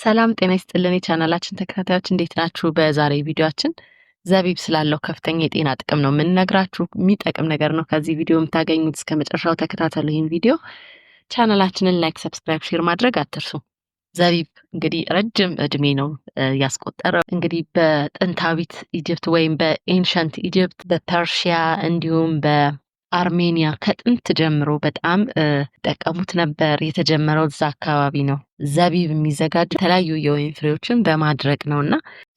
ሰላም ጤና ይስጥልን የቻናላችን ተከታታዮች፣ እንዴት ናችሁ? በዛሬ ቪዲዮአችን ዘቢብ ስላለው ከፍተኛ የጤና ጥቅም ነው የምንነግራችሁ። የሚጠቅም ነገር ነው ከዚህ ቪዲዮ የምታገኙት። እስከ መጨረሻው ተከታተሉ ይህን ቪዲዮ። ቻናላችንን like፣ subscribe፣ share ማድረግ አትርሱ። ዘቢብ እንግዲህ ረጅም እድሜ ነው ያስቆጠረው። እንግዲህ በጥንታዊት Egypt ወይም በ ancient Egypt፣ በፐርሺያ እንዲሁም በአርሜኒያ ከጥንት ጀምሮ በጣም ይጠቀሙት ነበር። የተጀመረው እዛ አካባቢ ነው። ዘቢብ የሚዘጋጀው የተለያዩ የወይን ፍሬዎችን በማድረቅ ነው እና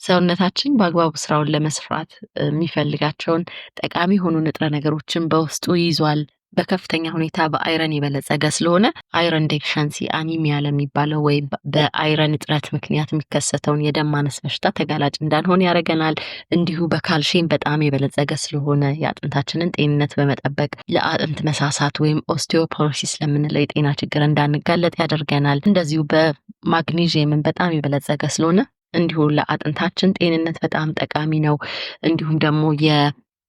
ሰውነታችን በአግባቡ ስራውን ለመስራት የሚፈልጋቸውን ጠቃሚ የሆኑ ንጥረ ነገሮችን በውስጡ ይዟል። በከፍተኛ ሁኔታ በ iron የበለጸገ ስለሆነ iron deficiency anemia ለሚባለው ወይም በ iron እጥረት ምክንያት የሚከሰተውን የደም ማነስ በሽታ ተጋላጭ እንዳንሆን ያደርገናል። እንዲሁ በካልሽየም በጣም የበለጸገ ስለሆነ የአጥንታችንን ጤንነት በመጠበቅ ለአጥንት መሳሳት ወይም osteoporosis ለምንለው የጤና ችግር እንዳንጋለጥ ያደርገናል። እንደዚሁ በማግኔዥየምን በጣም የበለጸገ ስለሆነ እንዲሁ ለአጥንታችን ጤንነት በጣም ጠቃሚ ነው። እንዲሁም ደግሞ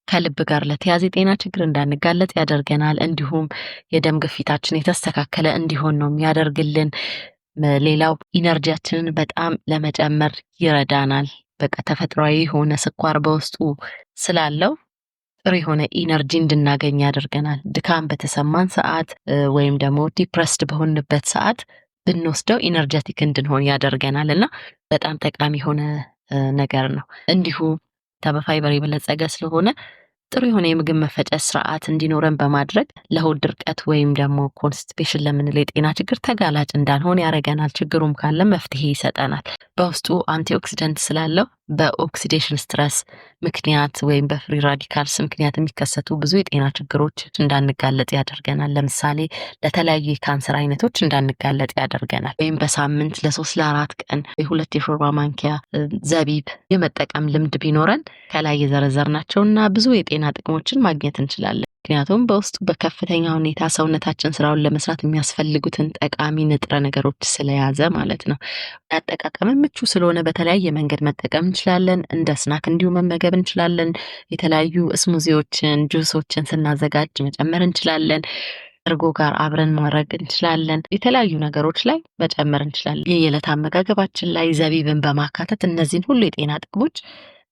ከልብ ጋር ለተያዘ የጤና ችግር እንዳንጋለጥ ያደርገናል። እንዲሁም የደም ግፊታችን የተስተካከለ እንዲሆን ነው የሚያደርግልን። ሌላው energy ያችንን በጣም ለመጨመር ይረዳናል። በቃ ተፈጥሯዊ የሆነ ስኳር በውስጡ ስላለው ጥሩ የሆነ energy እንድናገኝ ያደርገናል። ድካም በተሰማን ሰዓት ወይም ደግሞ depressed በሆንበት ሰዓት ብንወስደው energetic እንድንሆን ያደርገናል እና በጣም ጠቃሚ የሆነ ነገር ነው። እንዲሁ በፋይበር የበለጸገ ስለሆነ ጥሩ የሆነ የምግብ መፈጨት ስርዓት እንዲኖረን በማድረግ ለሆድ ድርቀት ወይም ደግሞ constipation ለምንለው የጤና ችግር ተጋላጭ እንዳንሆን ያደርገናል። ችግሩም ካለ መፍትሄ ይሰጠናል። በውስጡ antioxidant ስላለው በ oxidation stress ምክንያት ወይም በ free radicals ምክንያት የሚከሰቱ ብዙ የጤና ችግሮች እንዳንጋለጥ ያደርገናል። ለምሳሌ ለተለያዩ የካንሰር አይነቶች እንዳንጋለጥ ያደርገናል። ወይም በሳምንት ለ3 ለ4 ቀን የ2 የሾርባ ማንኪያ ዘቢብ የመጠቀም ልምድ ቢኖረን ከላይ የዘረዘርናቸውና ብዙ የጤና ጥቅሞችን ማግኘት እንችላለን። ምክንያቱም በውስጡ በከፍተኛ ሁኔታ ሰውነታችን ስራውን ለመስራት የሚያስፈልጉትን ጠቃሚ ንጥረ ነገሮች ስለያዘ ማለት ነው። አጠቃቀም ምቹ ስለሆነ በተለያየ መንገድ መጠቀም እንችላለን። እንደ snack እንዲሁ መመገብ እንችላለን። የተለያዩ smoothie ዎችን፣ ጁሶችን ስናዘጋጅ መጨመር እንችላለን። እርጎ ጋር አብረን ማድረግ እንችላለን። የተለያዩ ነገሮች ላይ መጨመር እንችላለን። የየዕለት አመጋገባችን ላይ ዘቢብን በማካተት እነዚህን ሁሉ የጤና ጥቅሞች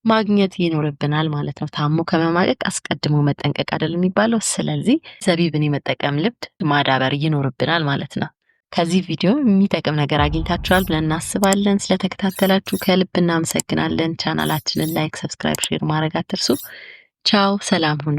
ማግኘት ይኖርብናል ማለት ነው። ታሞ ከመማቀቅ አስቀድሞ መጠንቀቅ አይደል የሚባለው? ስለዚህ ዘቢብን የመጠቀም ልምድ ማዳበር ይኖርብናል ማለት ነው። ከዚህ ቪዲዮ የሚጠቅም ነገር አግኝታችኋል ብለን እናስባለን። ስለተከታተላችሁ ከልብ እናመሰግናለን። ቻናላችንን like፣ subscribe፣ share ማድረግ አትርሱ። ቻው፣ ሰላም ሁኑ።